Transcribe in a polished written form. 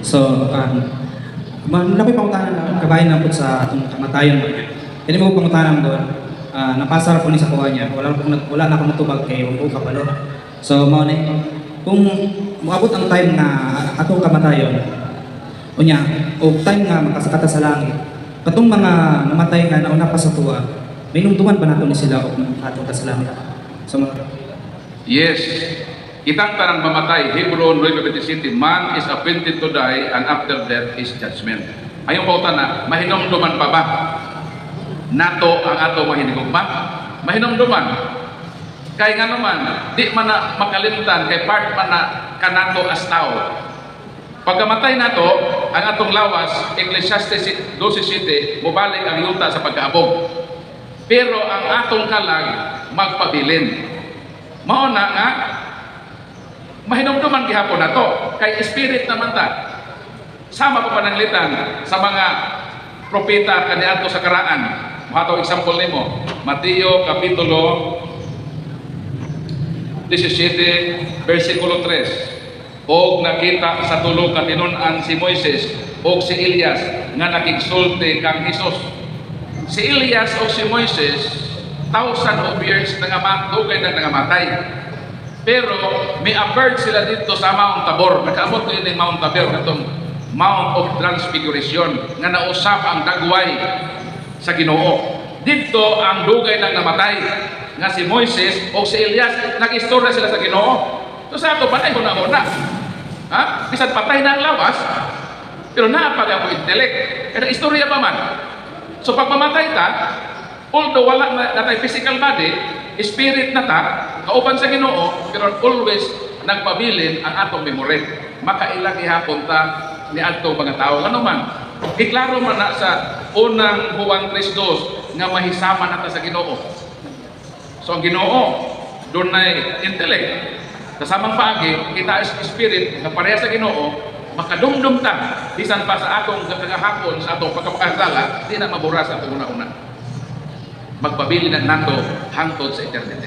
So, naa ko'y pangutana na kabahin na po sa atong kamatayon ba niya. Kani mo pangutana doon, napasar ko ni sa kuha niya, wala na akong natubag kay wa ko kabalo. So, mao ni, kung moabot ang time nga atong kamatayon, unya, o time nga makasaka ta sa langit, katong mga namatay nga nauna pa sa tuwa, mahinumduman ba nato ni sila og makadto ta sa langit? So, mga Yes. Kitang tanang mamatay, Hebrew 9:27, "Man is appointed to die and after death is judgment." Ayong pangutana, mahinumduman pa ba nato ang ato mga hinigugma? Mahinumduman. Kay nga naman, di man na makalimtan, kay part man na kanato as tao. Pagkamatay nato, ang atong lawas, Ecclesiastes 12:7, mubalik ang yuta sa pagkaabog. Pero ang atong kalag magpabilin. Mao na nga mahinumduman gihapon nato kay spirit naman ta. Sama pa pananglitan sa mga propeta kaniadto sa karaan. Mohatag example nimo, Mateo kapitulo 17 versikulo 3. Og nakita sa tulo ka tinun-an si Moises og si Elias nga nakigsulti kang Hesus. Si Elias o si Moises, thousand of years dugay na nangamatay. Pero may appeared sila dito sa Mount Tabor. Nakaabot ko yun yung Mount Tabor, katong Mount of Transfiguration, nga nausap ang dagway sa Ginoo. Dito ang dugay nang namatay nga si Moises o si Elias, nag-istorya sila sa Ginoo. So sa ato panay huna-huna. Ha? Bisan patay na ang lawas, pero naa pa ako intellect. Kaya istorya pa man. So pag mamatay ta, although wala na natay physical body, spirit na ta, kauban sa Ginoo, pero always nagpabilin ang atong memory. Makaila gihapon ta ni adtong mga tao. Ano man, giklaro man na sa unang Juan 3:2 nga mahisama na ta sa Ginoo. So ang Ginoo dunay intellect. Sa samang paagi, kita as spirit nga pareha sa Ginoo, makadumdum ta bisan pa sa atong kagahapon, sa atong pagkapakasala, di na mabura sa atong una-una. Magpabilin na nato hangtod sa eternity.